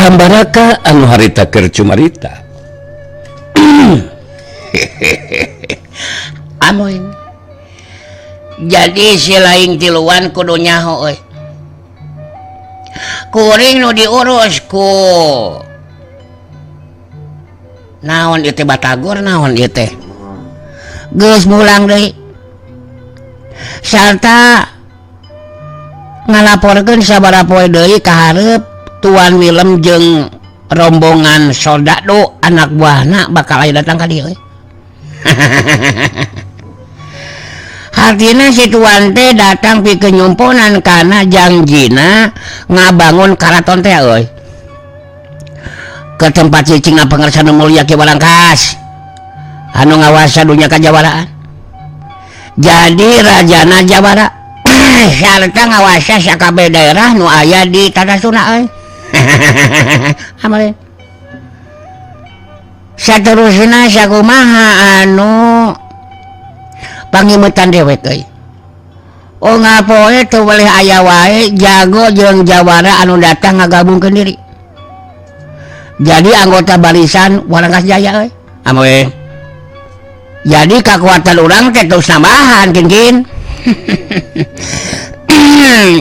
Hambaraka anu harita keur cumarita. Amun. Jadi si lain tiluan kudu nyaho euy. Kuring nu diurus ku naon ieu teh batagor naon ieu teh. Geus mulang deui. Sarta ngalaporkeun sabaraha poe deui ka hareup Tuan Willem jeung rombongan soldado anak buahna bakal aya datang ka dieu euy. Hartina si Tuan teh datang pikeun nyumponan kana jangjina ngabangun karaton teh euy. Ke tempat cicingna Pangersa Nu Mulia Ki Warangkas anu ngawasa dunya kajawaraan. Jadi rajana Jawara sarta ngawasa sakabeh daerah nu aya di Tanah Sunda euy. Amale. Saterusna sakumaha anu pangimutan dewek euy. Unggal poe teu weleh aya wae jago jeung jawara anu datang ngagabungkeun diri. Jadi anggota barisan Warangkas Jaya euy. Amoe. Jadi kekuatan urang teh terus nambahan kin-kin.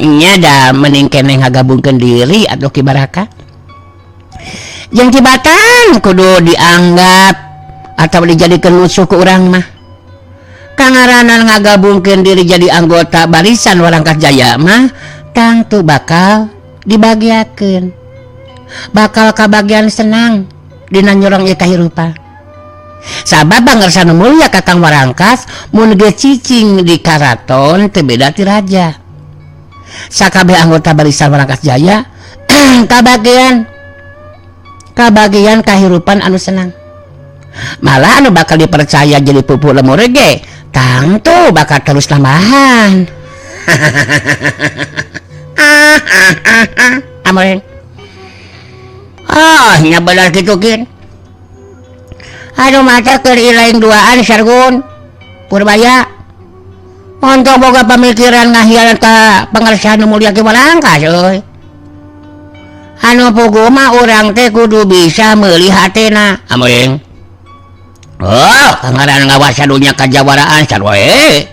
Nya da mending keneh ngagabungkeun diri atuh Ki Baraka. Jeung tibatan kudu dianggap atau dijadikeun musuh ku urang mah. Kangaranan ngagabungkeun diri jadi anggota barisan Warangkas Jaya mah tangtu bakal dibagiakeun. Bakal kabagian senang dina nyorong ieu kahirupan. Sabab Pangersa Nu Mulia Kakang Warangkas mun geus cicing di karaton teu beda ti raja. Sakabeh anggota barisan Warangkas Jaya kabagian kahirupan anu senang. Malah anu bakal dipercaya jadi pupuh lemur ge tangtu bakal terus tambahan. Amin. Oh, nya bener kitu kin. Aduh mata keur ilaing duaan Sargun Purbaya. Ontong boga pamikiran ngahialan ka Pangersa Nu Mulia Ki Warangkas euy. Anu puguh mah urang teh kudu bisa meuli hatena. Amin. Oh, pangaran ngawasa dunya kajawaraan sarua we.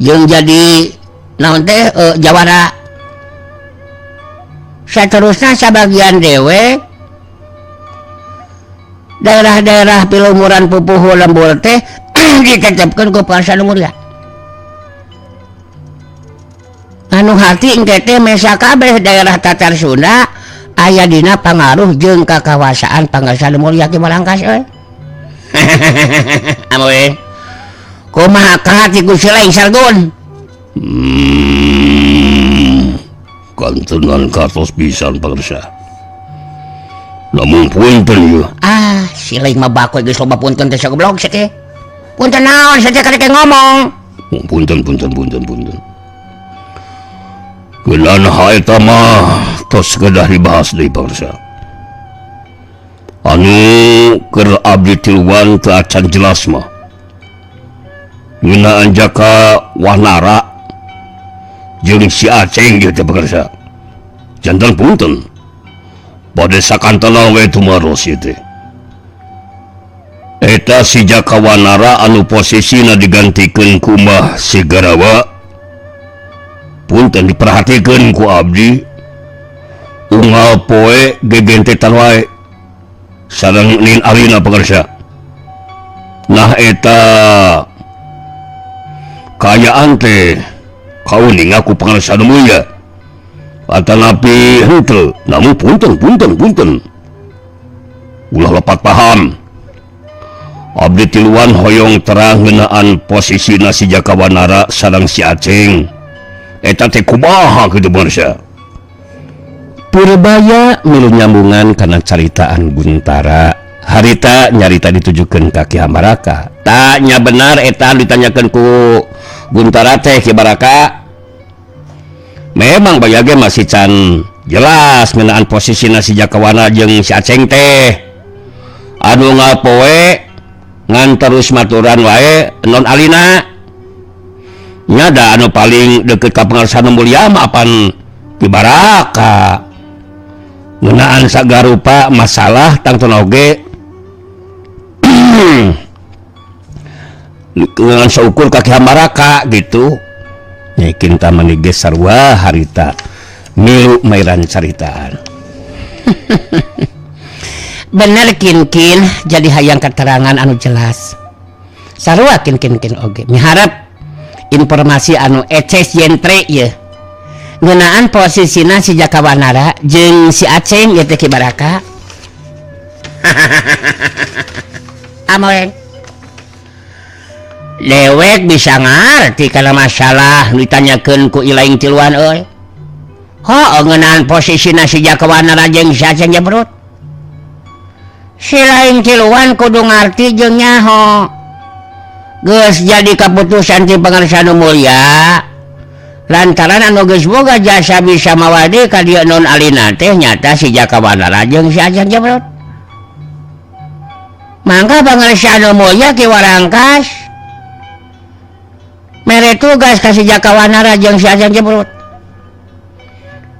Jeung jadi naon teh jawara. Saterusna sabagian dewe daerah-daerah pilumuran pupuhu lembur teh ditetepkeun ku Pangersa Nu Mulia. Anu hati engke teh mesa kabeh daerah Tatar Sunda aya dina pangaruh jeung kakawasaan Pangersa Nu Mulia Ki Warangkas euy. Amoy. Kumaha kahati ku si Laing Sargun? Kantenan katos pisan Pangersa. Lamun punten ieu. Ah, si Laing mah bakoy geus loba punten teh sagoblog sia teh. Punten naon sia teh karek ngomong. Punten punten punten punten. Geunaan haeta mah tos kedah dibahas deui Pangersa. Anu keur abdi tiluan teu acan jelas mah. Ngeunaan Jaka Wanara jeung si Aceng ieu teh Pangersa. Jantan punten. Bade sakantena we tumaros ieu teh. Eta si Jaka Wanara anu posisina digantikeun ku Mbah Sigarawa. Punten diperhatikeun ku abdi. Unggal poe gegentetan wae sareng Nin Alina Pangersa. Nah eta kaayaan teh kauning aku Pangersa Nu Mulia. Atanapi henteu, namun punten punten punten. Ulah lepat paham. Abdi tiluan hoyong terang ngeunaan posisina si Jaka Wanara sareng si Aceng. Eta teh kumaha kitu Pangersa? Purbaya milu nyambungan kana caritaan Guntara. Harita nyarita ditujukeun ka Ki Hambaraka. Tanya benar eta ditanyakeun ku Guntara teh Ki Baraka. Memang bayage masih can jelas ngeunaan posisina si Jaka Wanara jeung si Aceng teh. Anu ngapoe ngan terus maturan wae non alina. Nya da anu paling deukeut ka Pangersa Nu Mulia mah apan Ki Baraka. Ngeunaan sagarupa masalah tangtuna oge ngeunaan saukur ka Ki Hambaraka gitu. Nyai Kintamani ge sarua harita milu mairan caritaan. Bener kin-kin jadi hayang keterangan anu jelas. Sarua kin-kin kin oge miharep informasi anu eces jentre ye. Ngeunaan posisina si Jaka Wanara jeung si Aceng ieu teh Ki Baraka. Amoeng. Dewek bisa ngarti kana masalah ditanyakeun ku Ilaing Tiluan euy. Heuh ngeunaan posisina si Jaka Wanara jeung si Aceng Jebrut. Si Laing Tiluan kudu ngarti jeung nyaho. Geus jadi kaputusan ti Pangersa Nu Mulya. Lantaran anu geus boga jasa bisa mawadi ka dieu non alina teh nyata si Jaka Wanara jeung si Aceng Jebrut. Mangga Pangersa Nu Mulya Ki Warangkas mere tugas ka si Jaka Wanara jeung si Aceng Jebrut.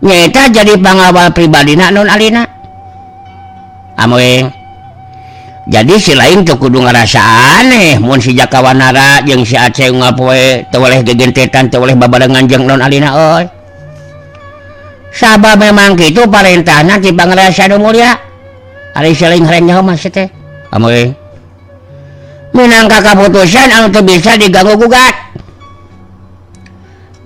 Nyaeta jadi pangawal pribadina non alina. Amoeng. Jadi si lain tuh kudu ngarasa aneh mun si Jaka Wanara jeung si Aceng ngapoe teu weleh gegentetan teu weleh babarengan jeung non alina euy. Sabab memang kitu parentahna ti Pangersa Nu Mulya. Ari si lain hareng nyaho mah teh. Amoeng. Minangka kaputusan anu teu bisa diganggu gugat.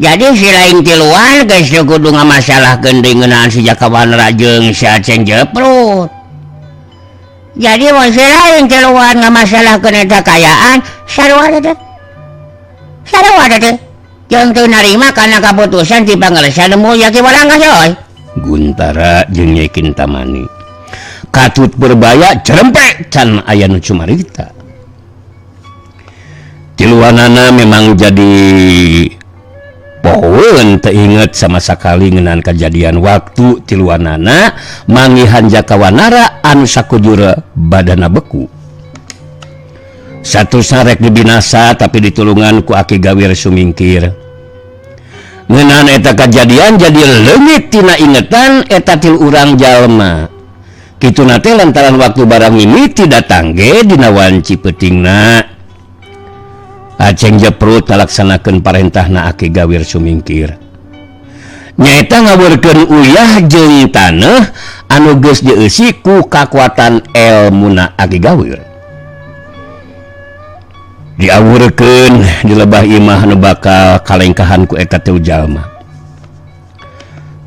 Jadi si lain tiluan geus teu kudu ngamasalahkeun deui ngeunaan si Jaka Wanara jeung si Aceng Jeprut. Jadi mun si lain tiluan ngamasalahkeun eta kaayaan sarua teh. Sarua teh. Jeung teu narima kana kaputusan ti Pangersa Nu Mulya Ki Warangkas euy. Guntara jeung Nyai Kintamani katut berbaya cerempek can aya nu cumarita. Tiluanana memang jadi pohoeun teu inget sama sakali ngeunaan kejadian waktu tiluanana manggihan Jaka Wanara anu sakujur badana beku. Satusna rek dibinasa tapi ditulungan ku Aki Gawir Sumingkir. Ngeunaan eta kejadian jadi leungit tina ingetan eta til urang jalma. Kituna teh lantaran waktu barang mimiti datang ge dina wanci peutingna. Aceng Jeprut ngalaksanakeun parentahna Aki Gawir Sumingkir. Nyaeta ngawurkeun uyah jeung taneuh anu geus dieusi ku kakuatan elmuna Aki Gawir. Diawurkeun di lebah imah nu bakal kalengkahan ku eta teu jalma.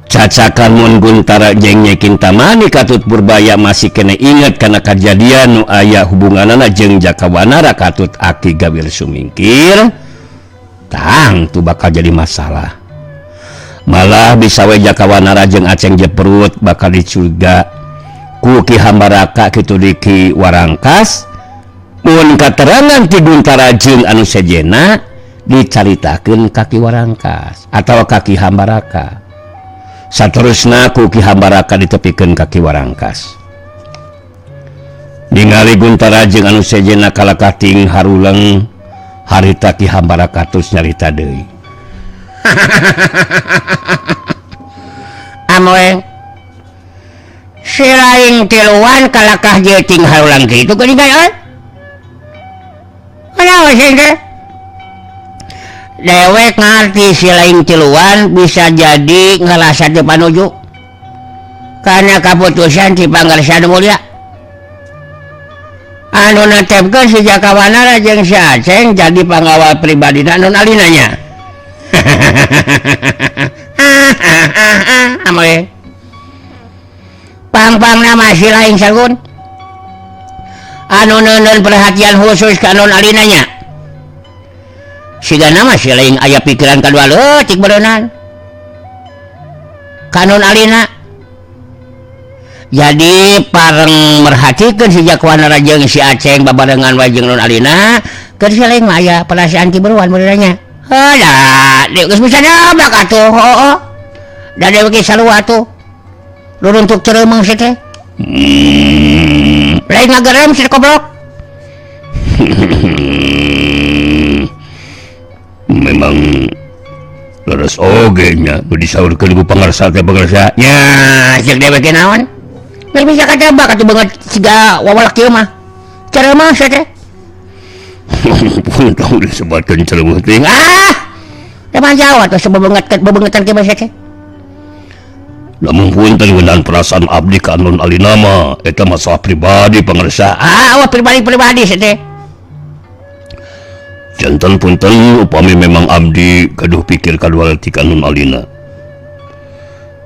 Cacakan mun Guntara jeung Nyai Kintamani katut Purbaya masih kene inget kana kajadian nu aya hubunganana jeung Jaka Wanara katut Aki Gawir Sumingkir, tang tu bakal jadi masalah. Malah bisa we Jaka Wanara jeung Aceng Jeprut bakal dicuriga ku Ki Hambaraka kitu di Ki Warangkas. Mun katerangan ti Guntara jeung anu sejena dicaritakeun ka Ki Warangkas atawa ka Ki Hambaraka. Saterusna ku Ki Hambaraka ditepikeun ka Ki Warangkas. Ningali Guntara jeung anu sejena kalakating haruleng harita Ki Hambaraka terus nyarita deui. Amoeng. Si lain tiluan kalakah jeung harulang kitu geuningan euy. Kunaon sih teh? Dewek ngarti si lain tiluan bisa jadi ngerasa teu panuju karena kaputusan ti Pangersa Nu Mulya anu netepkeun si Jaka Wanara jeung si Aceng jadi pangawal pribadina nun alinanya. Amoy pang-pangna mah si lain sagun anu neuneun perhatian khusus ka nun alinanya. Sigana mah si lain aya pikiran kadua leutik beureunan ka nun alina. Jadi pareng merhatikeun si Jaka Wanara jeung si Aceng babarengan wae jeung nun alina, keur si lain mah aya perasaan kiberuan beureunan nya. Heuh da, geus bisa nabrak atuh heueuh. Da dewe ge sarua atuh. Ruruntuk cereumeng si teh. Lain ngagerem si goblok. Memang leres oge nya nu disaurkeun ku Pangersa teh Pangersa. Nya ceuk dewe ge naon? Geus bisa katebak atuh beungeut siga wawalak kieu mah. Cereumah sia teh. Punten disebatkeun cereumah teh. Ah! Teh mah jauh atuh bebeungetan kieu mah sia teh. Lamun punten ngeunaan perasaan abdi ka Non Alina mah eta masalah pribadi pangarsa. Ah, awak pribadi-pribadi sia teh. Janten punten upami memang abdi gaduh pikir kadua ti ka Non Alina.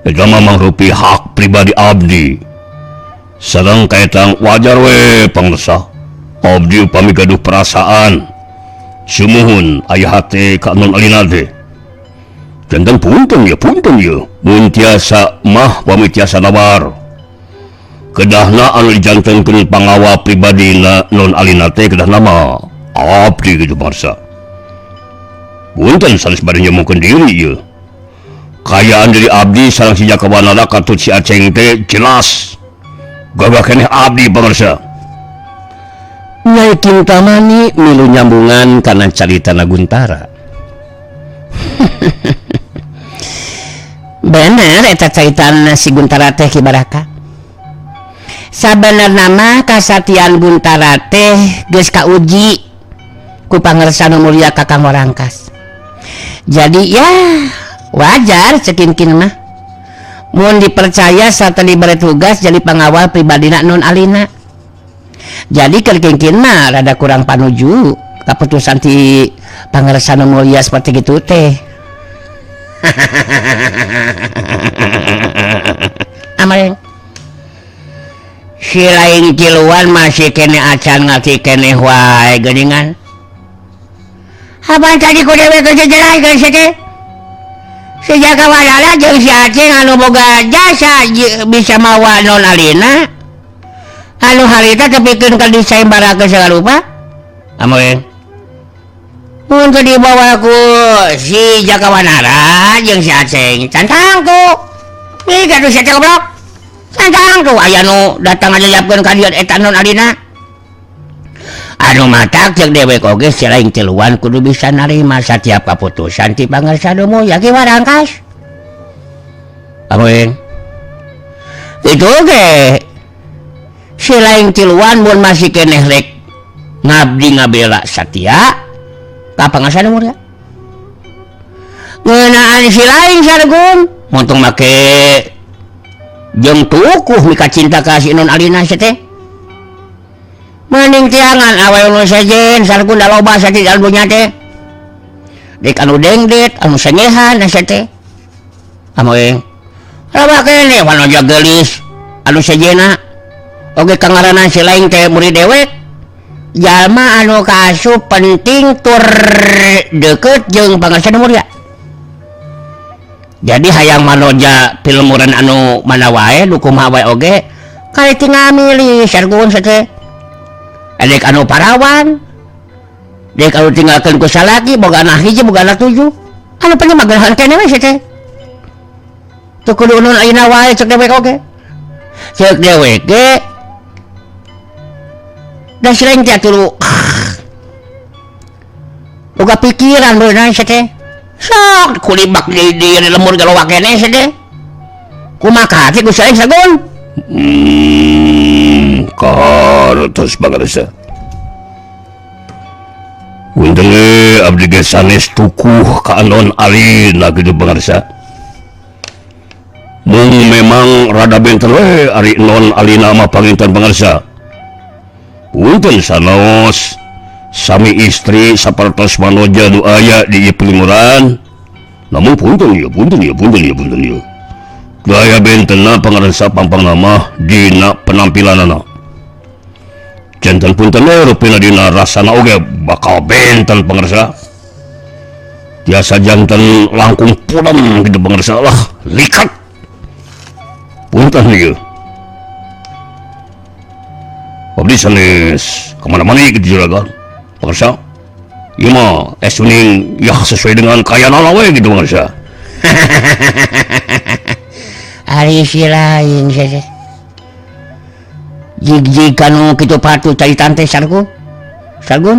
Eta mah mangrupi hak pribadi abdi. Sareng kaetang wajar we pangarsa. Abdi upami gaduh perasaan sumuhun aya hate ka Non Alina teh. Janten punten ya mun tiasa mah pami tiasa nawar. Kedahna anu dijantenkeun pangawa pribadina Non Alina teh kedahna mah abdi kitu pangarsa. Punten sanes bade nyombongkeun diri ieu. Kayaan diri abdi sareng si Jaka Wanara katut si Aceng teh jelas gagah keneh abdi pangarsa. Nyai Kintamani milu nyambungan kana caritana Guntara. Bener eta caritana si Guntara teh Ki Baraka. Sabenerna mah kasatian Guntara teh geus kauji ku Pangersa Nu Mulia Kakang Warangkas. Jadi ya wajar cekinkin mah mun dipercaya sarta diberi tugas jadi pengawal pribadina Non Alina. Jadi kerkingkin mah rada kurang panuju keputusan ti Pangersa Nu Mulia seperti gitu teh. Amareng si lain kiluan masih kene acan ngerti kene wae geuningan. Abang tadi ku dewe keur jelas geus teh. Si Jaka Wanara jeung si Aceng anu boga jasa bisa mawa Non Alina. Anu harita tepikeun ka disaimbarakeun sagala rupa. Amoeng. Mun teu dibawa ku si Jaka Wanara jeung si Aceng can tangtu. Ih gaduh sia teh goblok. Can tangtu aya nu datang ngajajapkeun ka dieu eta Non Alina. Anu matak jeung dewek oge si lain tiluan kudu bisa narima satiap kaputusan ti Pangersa Nu Mulya Ki Warangkas. Amoeng. Itu oge si lain tiluan mun masih keneh rek ngabdi ngabela satia ka Pangersa Nu Mulya. Ngeunaan si lain sargun untung make jeung tukuh mika cinta ka si Non Alina sia teh. Mending tiangan awewe nu sejen sargun da loba sakitu dalam dunya teh. Dek anu dengdet, anu senyehan asa teh. Amoeng. Loba keneh wanoja geulis anu sejena. Oge kangaranna si lain teh murid dewek. Jalma anu kaasup penting tur deukeut jeung Pangersa Nu Mulya. Jadi hayang manoja filmuran anu mana wae nu kumaha wae oge kali tinggal milih sargun teh. Dek anu parawan, dek anu tinggalkeun ku salaki, boga anak hiji, boga anak tujuh. Anu penting mah gerahan keneh we sia teh. Teu kudu Non Alina wae cek dewek oge. Cek dewek ge da si lain teh atuh boga pikiran beunang sia teh. Sok kulibak di lemur galowak keneh sia teh. Kumaha teh ku si lain sagun? Kartos pangarsa. Punten ge abdi ge sanes tukuh ka Non Alina kitu pangarsa. Mung memang rada benten we ari Non Alina mah panginten pangarsa. Punten sanaos sami istri sapertos manoja nu aya di ieu pelimuran. Namun punten ieu, punten ieu, punten ieu, punten ieu. Gaya bentenna pangarsa pangpangna mah dina penampilanana. Janten punten we rupina dina rasana oge bakal benten pangarsa. Tiasa janten langkung pudem kitu pangarsa lah likat. Punten ieu. Abdi sanes kemana-mana kitu juragan. Pangarsa. Ieu mah es uning ya sesuai dengan kayanana we kitu pangarsa. Ari si lain sia. Jig-jig kanu kitu patuh caritan teh sargun. Sargun.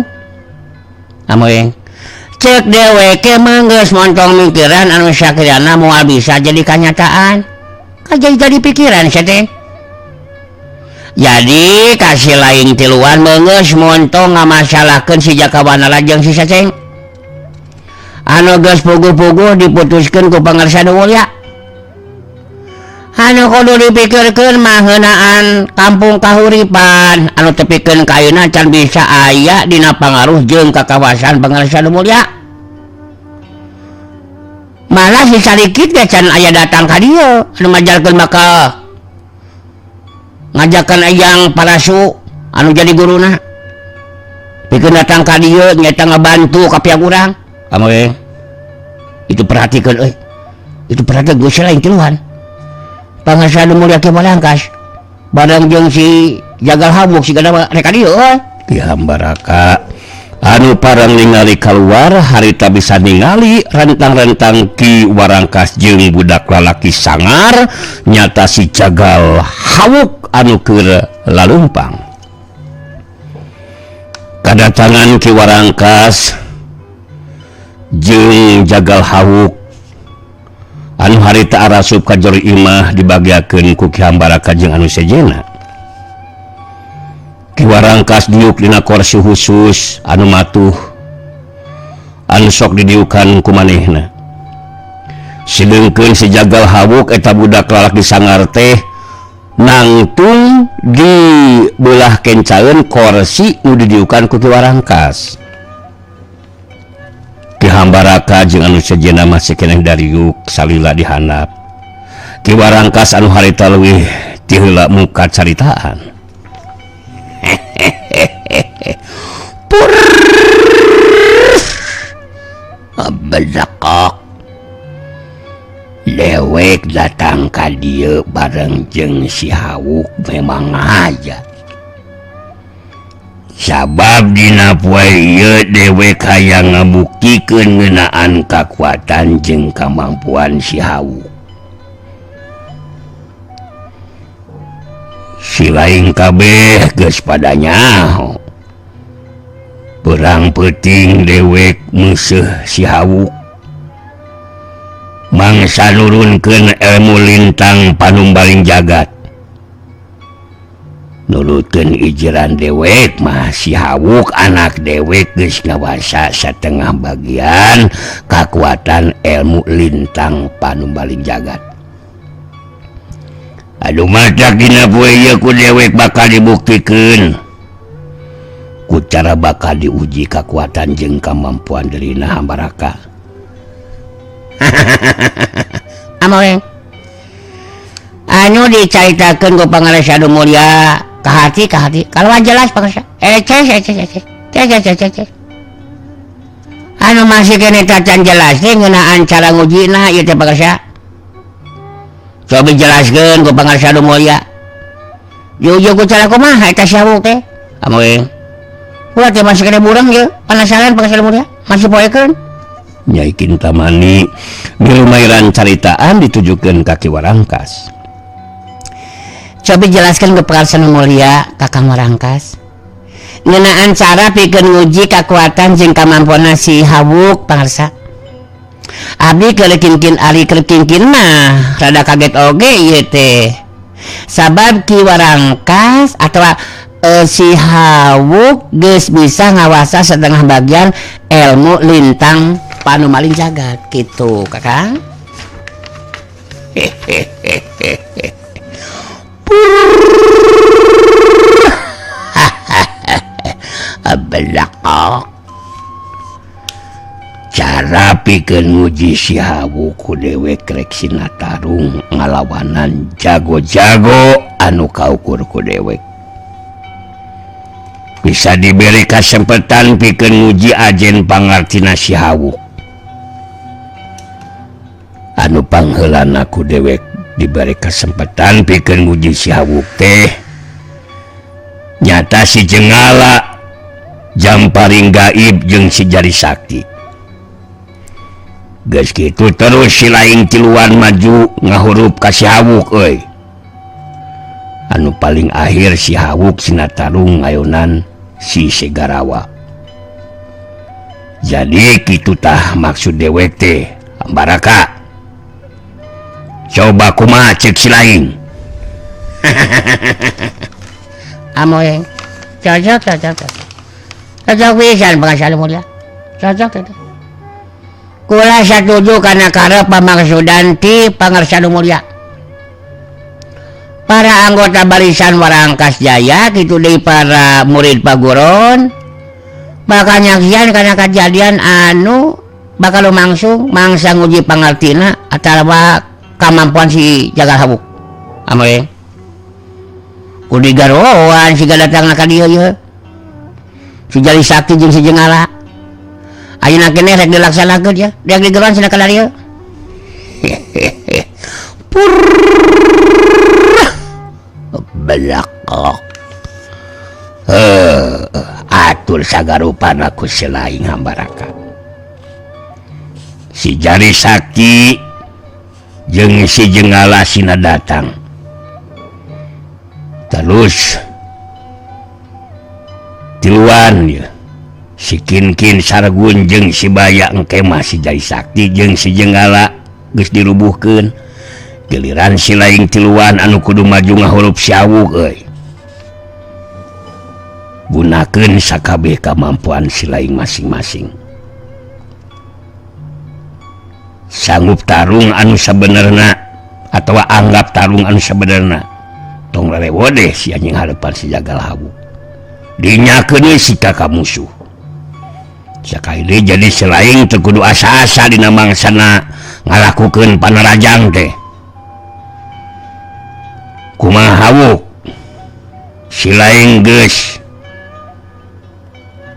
Amoeng. Cek dewek mah geus montong mikiran anu sakirana moal bisa jadi kanyataan. Ka jadi pikiran sia teh. Jadi kasih lain tiluan meungeus montong ngamasalahkeun si Jaka Wanara jeung si Caceng. Anu geus puguh-puguh diputuskeun ku Pangersa Nu Mulya. Anu kudu dipikirkeun mah ngeunaan kampung kahuripan anu tepikeun ka ayeuna can bisa aya dina pangaruh jeung kakawasan Pangersa Nu Mulya. Malah si Sarikit ge can aya datang ka dieu anu majalkeun bakal ngajakan Eyang Parasu anu jadi guruna. Pikeun datang ka dieu nyaeta ngabantu ka pihak urang. Amoy. Itu perhatikeun euy. Itu perhatian geus lain tiluan. Pangersa Nu Mulya Ki Warangkas bareng jeung si Jagal Hawuk si gada rek ka dieu euy. Ki Hambaraka anu parang ningali kaluar harita bisa ningali rentang-rentang Ki Warangkas jeung budak lalaki sangar nyata si Jagal Hawuk anu keur lalumpang. Kadatangan Ki Warangkas jeung Jagal Hawuk anu harita arasup ka jero imah dibagiakeun ku Ki Hambaraka jeung anu sejenna. Ki Warangkas diuk dina kursi khusus anu matuh anu sok didiukan ku manehna. Sideungkeun si Jagal Hawuk eta budak lalaki sangar teh nangtung di beulah kencaeun kursi nu didiukan ku Ki Warangkas. Ki Hambaraka jeung anu sejenna masih keneh dariuk salila dihandap. Ki Warangkas anu harita leuwih ti heula muka caritaan. Bedekok dewek datang ka dieu bareng jeung si Hawuk memang aja. Sabab dina poe ieu dewek hayang ngabuktikeun ngeunaan kakuatan jeung kamampuan si Hawuk. Si lain kabeh geus pada nyaho. Perang peuting dewek meuseuh si Hawuk. Mangsa nurunkeun ilmu lintang panumbaling jagat. Nurutkeun ijiran dewek mah si Hawuk anak dewek geus ngawasa satengah bagian kakuatan ilmu lintang panumbaling jagat. Aduh matak dina poe ieu ku dewek bakal dibuktikeun. Ku cara bakal diuji kakuatan jeung kamampuan dirina Hambaraka. Amoeng. Anu dicaritakeun ku Pangersa Nu Mulya ka hati kalau jelas Pangersa. Ces. Anu masih keneh tacan jelas teh ngeunaan cara ngujina ieu teh Pangersa. Coba jelaskeun ku Pangersa Nu Mulya. Diuji ku cara kumaha eta si Hawuk teh? Amoeng. Ulah teh masih keneh bureng ieu, penasaran Pangersa Nu Mulya, masih poekeun. Nyai Kintamani milumairan caritaan ditujukeun ka Ki Warangkas. Coba jelaskan ke Pangersa Nu Mulya Kakang Warangkas. Ngeunaan cara pikeun nguji kakuatan jeung kamampuanna si Hawuk Pangersa. Abdi keur ari keur mah rada kaget oge ieu teh. Sabab Ki Warangkas atawa si Hawuk geus bisa ngawasa setengah bagian ilmu lintang panumaling jagat kitu Kakang. Belakok cara pikeun nguji si Hawuk ku dewek rek sinatarung ngalawanan jago-jago anu kaukur ku dewek. Bisa diberi kasempatan pikeun nguji ajen pangartina si Hawuk. Anu pangheulana ku dewek diberi kesempatan pikeun nguji si Hawuk teh nyata si Jengala Jamparing Gaib jeung si Jari Sakti. Geus kitu terus si lain tiluan maju ngahurup ka si Hawuk euy. Anu paling akhir si Hawuk sinatarung ngayonan si Segarawa. Jadi kitu tah maksud dewek teh Hambaraka. Coba kumaha cek si lain. Amoy. Cocok cocok. Cocok pisan Pangarsa Mulia. Cocok cocok. Kula satuju kana karep pamaksudan ti Pangarsa Mulia. Para anggota barisan Warangkas Jaya kitu deui para murid paguron bakal nyaksian kana kajadian anu bakal lumangsung mangsa nguji pangartina atawa kamampuan si Jagal Hawuk. Amoy. Kudu garoan siga datangna ka dieu ieu. Si Jali Sakti jeung si Jengala. Ayeuna keneh rek dilaksanakeun ya, rek digeroan cenah ka dieu. Pur. Belakok. Atur sagarupana ku si Laing Hambaraka. Si Jali Sakti jeung si Jengala sina datang. Terus tiluan ya. Si Kinkin Sargun jeung si Baya engke mah si Jali Sakti jeung si Jengala geus dirubuhkeun. Giliran si Laing tiluan anu kudu maju ngahurup si Awuk euy. Gunakeun sakabeh kamampuan si Laing masing-masing. Sanggup tarung anu sabenerna atawa anggap tarung anu sabenerna. Tong lelewodeh si anjing harapan si Jagal Hawuk. Dinyakeun si ka musuh. Sakali deui jadi si Laing teu kudu asa-asa dina mangsana ngalakukeun panarajang teh. Kumaha Hawuk? Si Laing geus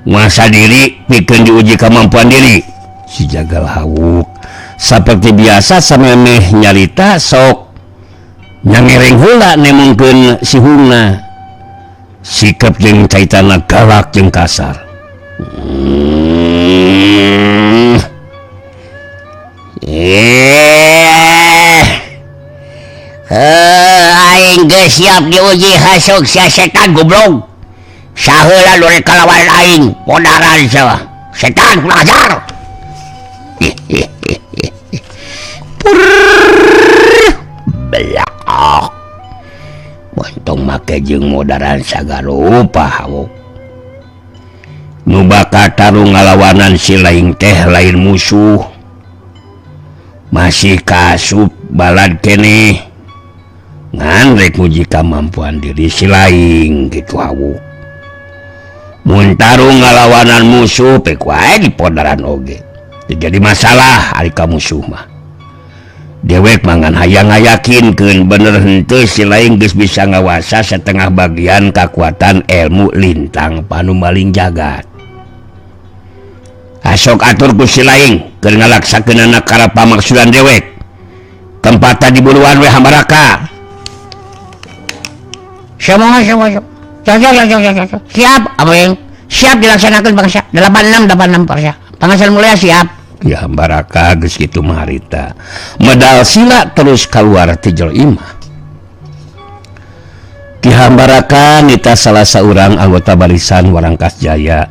nguasa diri pikeun diuji kamampuan diri. Si Jagal Hawuk saperti biasa samemeh nyarita sok nyangereng heula nemongkeun si hungna. Sikap jeung caitana galak jeung kasar. Aing geus siap diuji hasuk sia setan goblok. Saheula nu rek kalawan aing, podaran sia. Setan kurang ajar. Belakok. Bontong make jeung modaran sagarupa Hawuk. Nu bakal tarung ngalawanan si Laing teh lain musuh. Masih kasup balad keneh. Ngan rek nguji kamampuan diri si Laing kitu Hawuk. Mun tarung ngalawanan musuh pek wae dipodaran oge. Teu jadi masalah ari ka musuh mah. Dewek mangan hayang ngayakinkeun bener henteu si Laing geus bisa ngawasa setengah bagian kakuatan ilmu lintang panumaling jagat. Asok atur ku si Laing keur ngalaksakeunana kana pamaksudan dewek. Tempatna di buluan we Hambaraka. Semua semua. Cocok. Siap, abang. Siap dilaksanakan bangsa. 86 86 bangsa. Pangasan mulia siap. Ya Hambaraka geus kitu mah harita. Medal sila terus keluar ti jero imah. Ki Hambaraka nita salah saurang anggota barisan Warangkas Jaya.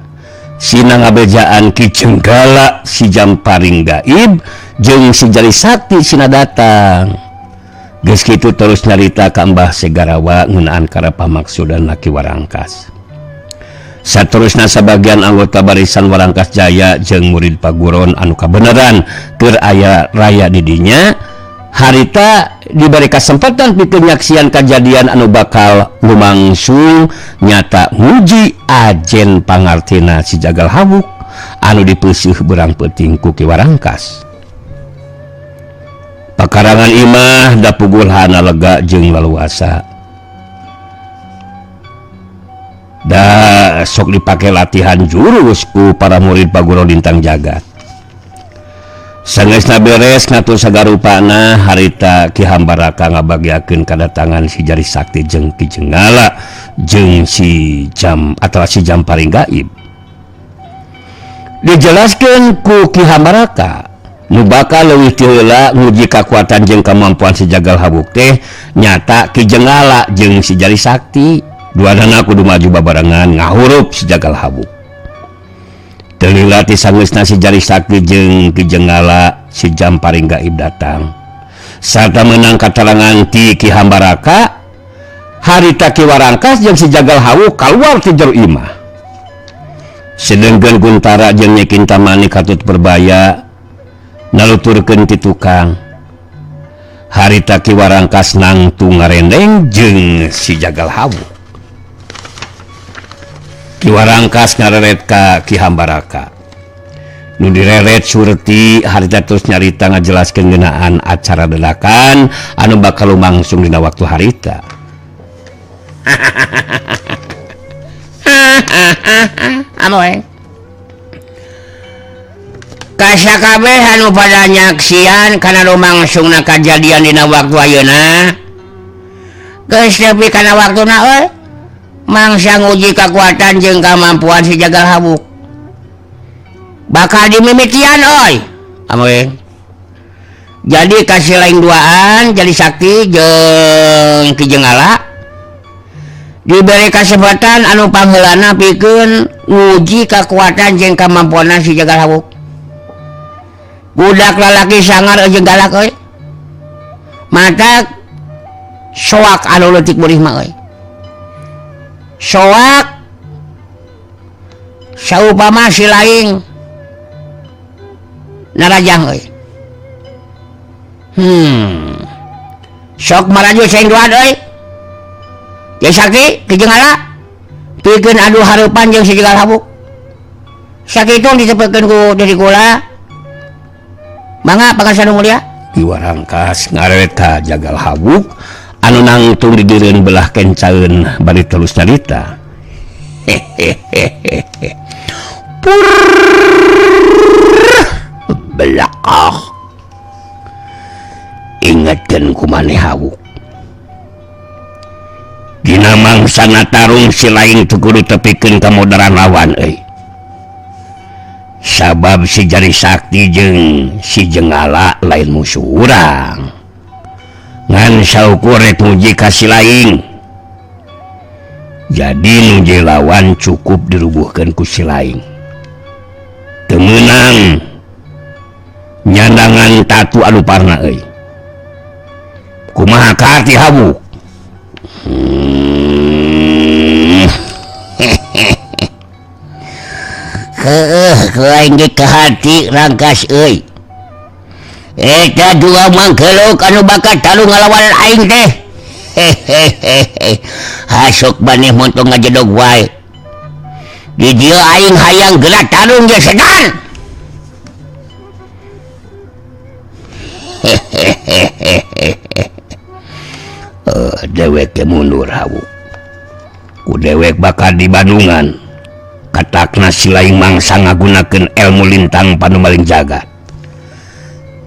Sina ngabejaan Ki Jenggala si Jamparing Gaib jeung si Jali Sakti sina datang. Geus kitu terus nyarita ka Mbah Segarawa ngeunaan kana pamaksudan Ki Warangkas. Saterusna sabagian anggota barisan Warangkas Jaya jeung murid paguron anu kabeneran keur aya raya di dinya harita diberi kesempatan pikeun nyaksian kajadian anu bakal lumangsung nyata nguji ajen pangartina si Jagal Hawuk anu dipeuseuh berang peuting ku Ki Warangkas. Pakarangan imah da pugulhana lega jeung laluasa. Da sok dipake latihan jurus ku para murid paguron lintang jagat. Sangeusna beres ngatur sagarupana harita Ki Hambaraka ngabagiakeun kadatangan si Jari Sakti jeung Ki Jenggala jeung si Jam atawa si Jamparing Gaib. Dijelaskeun ku Ki Hambaraka nu bakal leuwih ti heula nguji kakuatan jeung kamampuan si Jagal Hawuk teh nyata Ki Jenggala jeung si Jari Sakti. Duanana kudu maju babarengan ngahurup si Jagal Hawuk. Teu lila ti sangeusna si Jari Sakti jeung Ki Jenggala si Jamparing Gaib datang. Sarta menang katarangan ti Ki Hambaraka Harita Ki Warangkas jeung si Jagal Hawu kaluar ti jero imah. Sedengkeun Guntara jeung Nyi Kintamani katut Purbaya naluturkeun ti tukang. Harita Ki Warangkas nangtung ngarendeng jeung si Jagal Hawu. Ki Warangkas ngareret ka Ki Hambaraka. Nu direret Surti harita terus nyarita ngajelaskeun ngeunaan acara dadakan anu bakal lumangsung dina waktu harita. Amoy. Kasakabeh anu pada nyaksian kana lumangsungna kajadian dina waktu ayeuna. Geus nepi kana waktuna euy. Mangsa nguji kakuatan jeung kamampuan si Jagal Hawuk. Bakal dimimitian oi. Amoy. Jadi kasih lain duaan jadi sakti jeung Ki Jenggala. Diberi kesempatan anu pangheulana pikeun nguji kakuatan jeung kamampuanna si Jagal Hawuk. Budak lalaki sangar jeung galak euy. Mata soak anu leutik beurih mah euy. Soak saupama si laing narajang euy. Sok maraju sing duaan euy. Ye sakti Ki Jenggala pikeun adu hareupan jeung si Jagal Hawuk. Sakitu ditepkeun ku diri kula. Mangga pangasan mulia. Ki Warangkas ngareret ka Jagal Hawuk anu nangtung didireun belah kencaeun bari terus nyarita. Hehehehe. Pur belakah. Ingatkeun ku maneh Hawuk. Dina mangsana tarung si lain teu kudu tepikeun ka modaran lawan euy. Sabab si Jari Sakti jeung si Jenggala lain musuh urang. Ngan saukur rek nguji ka si lain. Jadi nu lawan cukup dirubuhkeun ku si lain. Teu meunang nyandangan tatu anu parna euy. Kumaha kaarti Hawuk? Heeh, aing ge kahati Rangkas euy. Eta dua mangkelok anu bakal tarung ngalawan aing teh. Hehehe. Hasok maneh montong ngajedog wae. Di dieu aing hayang geura tarung jeung setan. Hehehehe. Dewek ge mundur Hawuk. Ku dewek bakal di Bandungan. Katakna si lain mangsa ngagunakeun ilmu lintang panumaling jagat.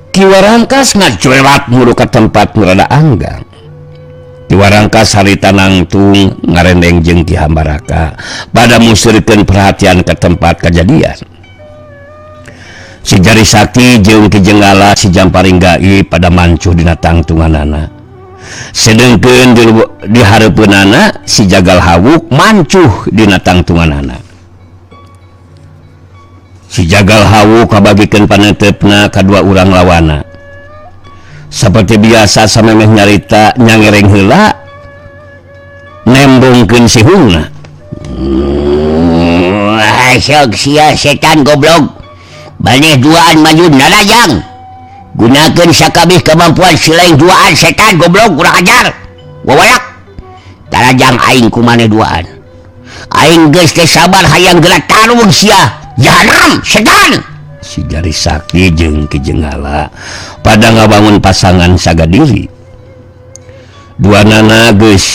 Ki Warangkas ngacuelat muru ka tempat nu rada anggang. Ki Warangkas harita nangtung ngarendeng jeung Ki Hambaraka pada musirkeun perhatian ke tempat kejadian. Si Jari Sakti jeung Ki Jenggala si Jamparing Gaib pada mancuh dina tangtunganana. Sedengkeun di hareupeunana si Jagal Hawuk mancuh dina tangtunganana. Si Jagal Hawuk kabagikeun paneuteup-na kadua urang lawana. Saperti biasa samemeh nyarita nyangereng heula nembongkeun sihungna. Sok sia setan goblok. Maneh duaan maju narajang. Gunakeun sakabeh kemampuan si lain duaan setan goblok kurang ajar. Wawalak. Tarajang aing ku maneh duaan. Aing geus teu sabar hayang geura tarung sia. Jahanam setan. Si Jari Sakti jeung Ki Jenggala pada ngabangun pasangan sagadiri. Dua nana geus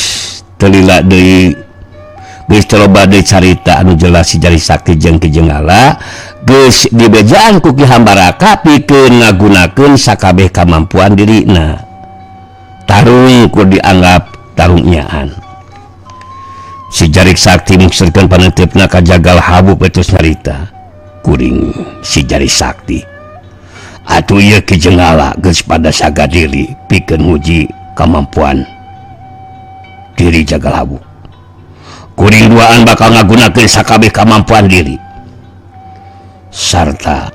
teu lila deui geus teu loba deui carita anu jelas si Jari Sakti jeung Ki Jenggala geus dibejaan ku Ki Hambaraka pikeun ngagunakeun sakabeh kamampuan dirina. Tarung ku dianggap tarungnyaan. Si Jari Sakti mungsurkeun paneuteup-na ka Jagal Hawuk betus nyarita. Kuring si Jari Sakti. Atuh ieu Ki Jenggala geus pada sagadiri pikeun nguji kamampuan diri Jagal Hawuk. Kuring duaan bakal ngagunakeun sakabeh kamampuan diri. Sarta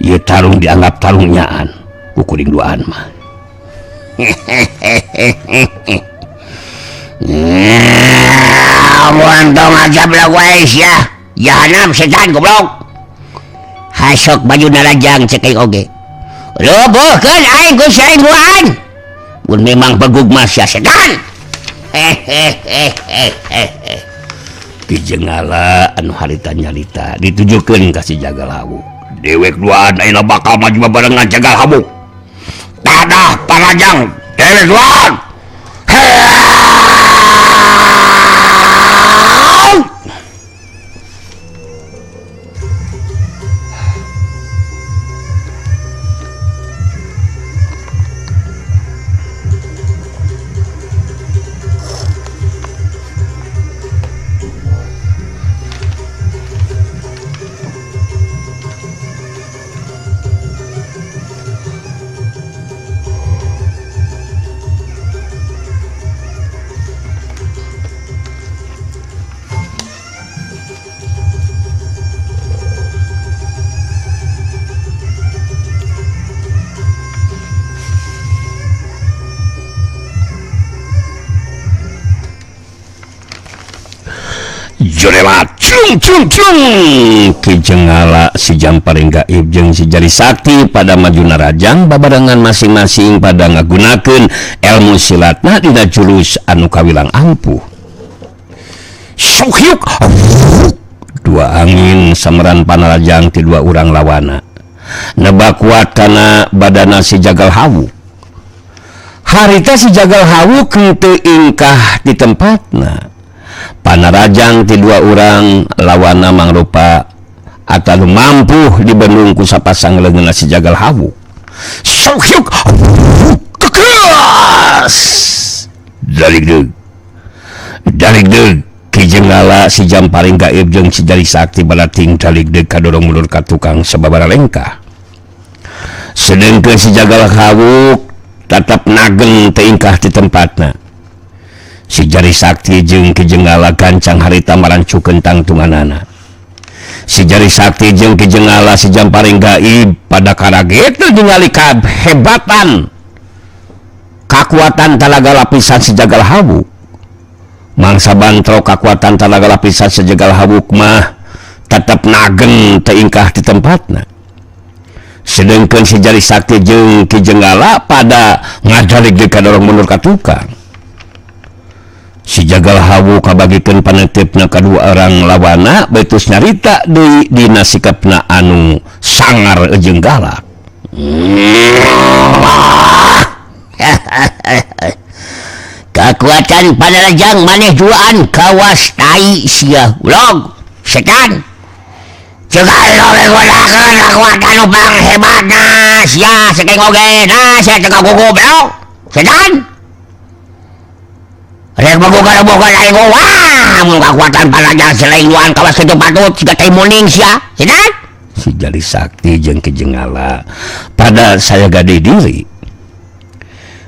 ieu tarung dianggap tarungnyaan ku kuring duaan mah. Montong aja belak wae sia. Jahanam setan goblok. Hasok baju narajang cek aing oge. Robohkeun aing ku sia duaan. Mun memang begug mah sia setan. Hehehehehe. Ki Jenggala anu harita nyalita ditujukeun ka si Jagal Hawu. Dewek duaan ayeuna bakal maju babarengan Jagal Hawu. Tadah Panarajang dewek duaan. Jurela cung cung cung Ki Jenggala si Jamparing Gaib jeung si Jari Sakti pada maju narajang babarengan masing-masing pada ngagunakeun ilmu silatna dina jurus anu kawilang ampuh. Syuhyuk dua angin sameran panarajang ti dua urang lawana nebak kuat kana badana si Jagal Hawu. Harita si Jagal Hawu henteu ingkah di tempatna. Panarajang ti dua urang lawana mangrupa atau mampu dibendung ku sapasang leungeunna si Jagal Hawu. Syuhyuk kekeras daligdeug daligdeug Ki Jenggala si Jamparing Gaib jeung si Jari Sakti balating daligdeug kadorong mundur ka tukang sababaraha lengkah. Sedengkeun si Jagal Hawu tetep nageng teu ingkah di tempatna. Si Jari Sakti jeung Ki Jenggala gancang harita marancukeun tangtunganana. Si Jari Sakti jeung Ki Jenggala si Jamparing Gaib pada karagetu ningali kahebatan kakuatan talaga lapisan si Jagal Hawu. Mangsa bantro kakuatan talaga lapisan si Jagal Hawu mah tetep nageng teu ingkah di tempatna. Sedengkeun si Jari Sakti jeung Ki Jenggala pada ngadalig deui kadorong mundur ka tukang. Si Jagal Hawu kabagikeun panetipna kadua orang lawana beutus nyarita deui dina sikapna anu sangar jeung galak. Kakuatan Panarajang maneh duaan kawas tai sia ulog setan. Cegal gunakeun kakuatan nu panghebatna sia sakeng oge nah sia teu kagogoblok setan. Rek boga-boga aing wah mun kakuatan Panarajang selain duaan kawas kitu patut siga tai muning sia setan. Si Jari Sakti jeung Ki Jenggala pada saya gade diri.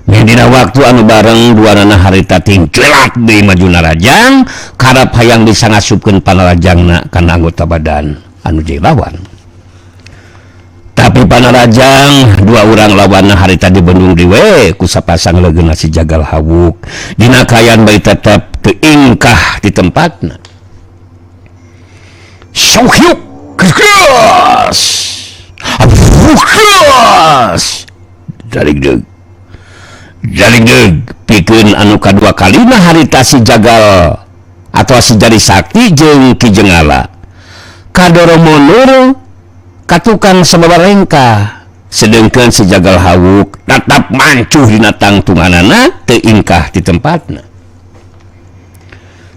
Dina waktu anu bareng duanana harita tingculat deui maju narajang karep hayang bisa ngasupkeun panarajangna kana anggota badan anu jadi lawan. Tapi panarajang dua urang lawanna harita dibendung deui ku sapasang leungeunna si Jagal Hawuk dina kaayaan bae tetep teu ingkah di tempatna. Syuhyuk keras keras daligdeug daligdeug pikeun anu kadua kalina harita si Jagal atau si Jari Sakti jeung Ki Jenggala kadoro mundur ka tukang sababaraha lengkah. Sedengkeun si Jagal Hawuk tetep mancuh dina tangtunganana teu ingkah di tempatna.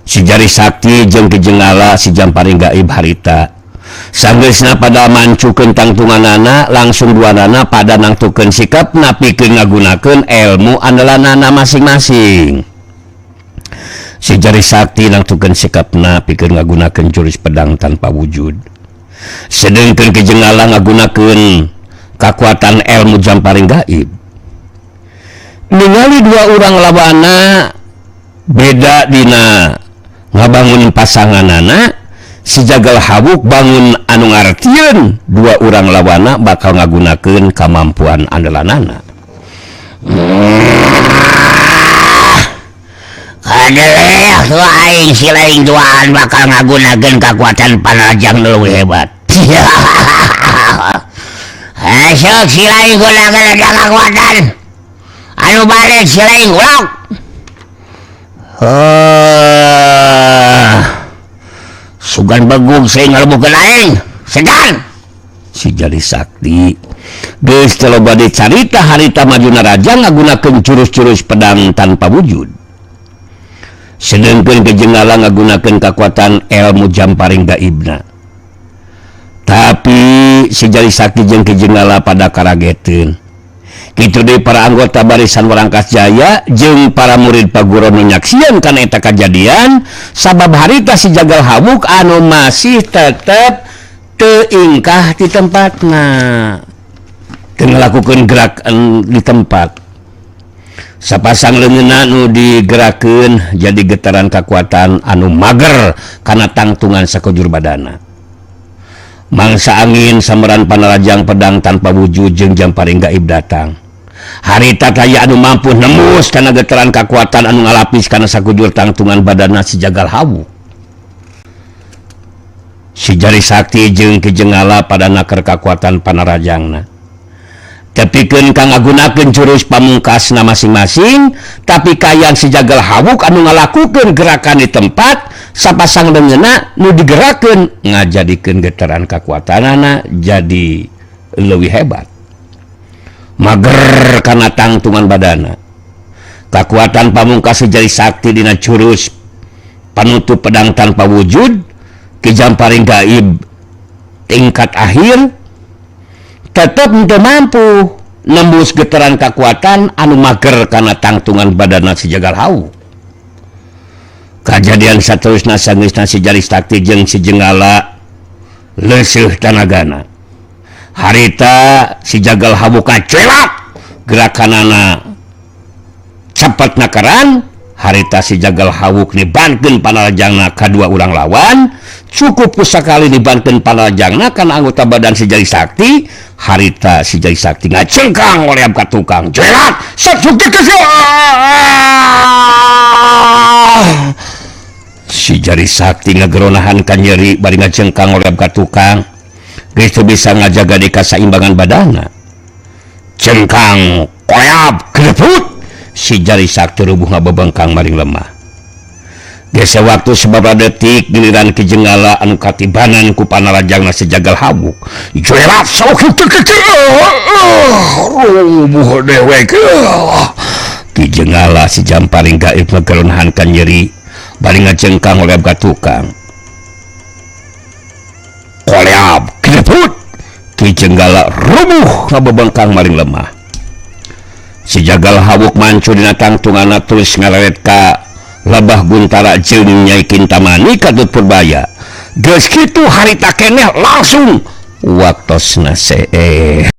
Si Jari Sakti jeung Ki Jenggala si Jamparing Gaib harita sanggeusna pada mancukeun tangtunganana langsung duanana pada nangtukeun sikapna pikeun ngagunakeun ilmu andalanana masing-masing. Si Jari Sakti nangtukeun sikapna pikeun ngagunakeun jurus pedang tanpa wujud. Sedengkeun Ki Jenggala ngagunakeun kakuatan ilmu Jamparing Gaib. Ningali dua urang lawana beda dina ngabangun pasanganana, si Jagal Hawuk bangun anu ngartieun dua urang lawana bakal ngagunakeun kamampuan andalanana. Aduh, aing si lain duaan bakal ngagunakeun kakuatan panarajang nu leuwih hebat. Esok si lain gunakeun eta kakuatan. Anu balik si lain ulok. Sugan begug sing ngalebukeun aing. Segan. Si Jari Sakti geus teu loba dicarita harita majuna raja ngagunakeun jurus-jurus pedang tanpa wujud. Sedengkeun Ki Jenggala ngagunakeun kakuatan ilmu jamparing gaibna. Tapi si Jari Sakti jeung Ki Jenggala pada karageteun. Kitu deui para anggota barisan Warangkas Jaya jeung para murid paguron nu nyaksian kana eta kajadian sabab harita si Jagal Hawuk anu masih tetep teu ingkah di tempatna. Teu ngalakukeun gerakan di tempat. Sapasang leungeunna nu digerakeun jadi getaran kakuatan anu mager kana tangtungan sakujur badana. Mangsa angin sambaran panarajang pedang tanpa wujud jeung jamparing gaib datang. Harita taya anu mampu nembus kana getaran kakuatan anu ngalapis kana sakujur tangtungan badana si Jagal Hawuk. Si Jari Sakti jeung Ki Jenggala pada naker kakuatan panarajangna. Tepikeun kang ngagunakeun jurus pamungkasna masing-masing, tapi kayan si Jagal Hawuk anu ngalakukeun gerakan di tempat sapasang leungeunna nu digerakeun ngajadikeun getaran kakuatanana jadi leuwih hebat. Mager kana tangtungan badana. Kakuatan pamungkas si Jari Sakti dina jurus panutup pedang tanpa wujud, Ki Jamparing gaib tingkat akhir tetep teu mampu nembus getaran kakuatan anu mager kana tangtungan badana si Jagal Hawuk. Kajadian saterusna sangeusna si Jari Sakti jeung si Jenggala leuseuh tanagana. Harita si Jagal Hawuk kacelak gerakanana cepet nakaran. Harita si Jagal Hawuk nibankeun panarajangna kadua urang lawan. Cukup kusakali dibankeun panarajangna kana anggota badan si Jari Sakti. Harita si Jari Sakti ngacengkang oleam ka tukang. Jelat set si Jari Sakti ngageronahan ka nyeri bari ngacengkang oleam ka tukang. Geus teu bisa ngajaga di kasaimbangan badana. Cengkang koyap kleput. Si Jari Sakti rubuh ngabebengkang maring lemah. Desa waktu sababaraha detik giliran Ki Jenggala anu katibanan ku panarajangna si Jagal Hawuk. Jelat sok rubuh dewek. Ki Jenggala si Jamparing gaib ngageronahan ka nyeri bari ngacengkang oleam ka tukang. Koleap kleput. Ki Jenggala rubuh ngabebengkang maring lemah. Si Jagal Hawuk mancu dina tangtunganna terus ngaleret ka Lebah Guntara jeung Nyai Kintamani katut Purbaya. Geus kitu harita keneh langsung waktosna seeh.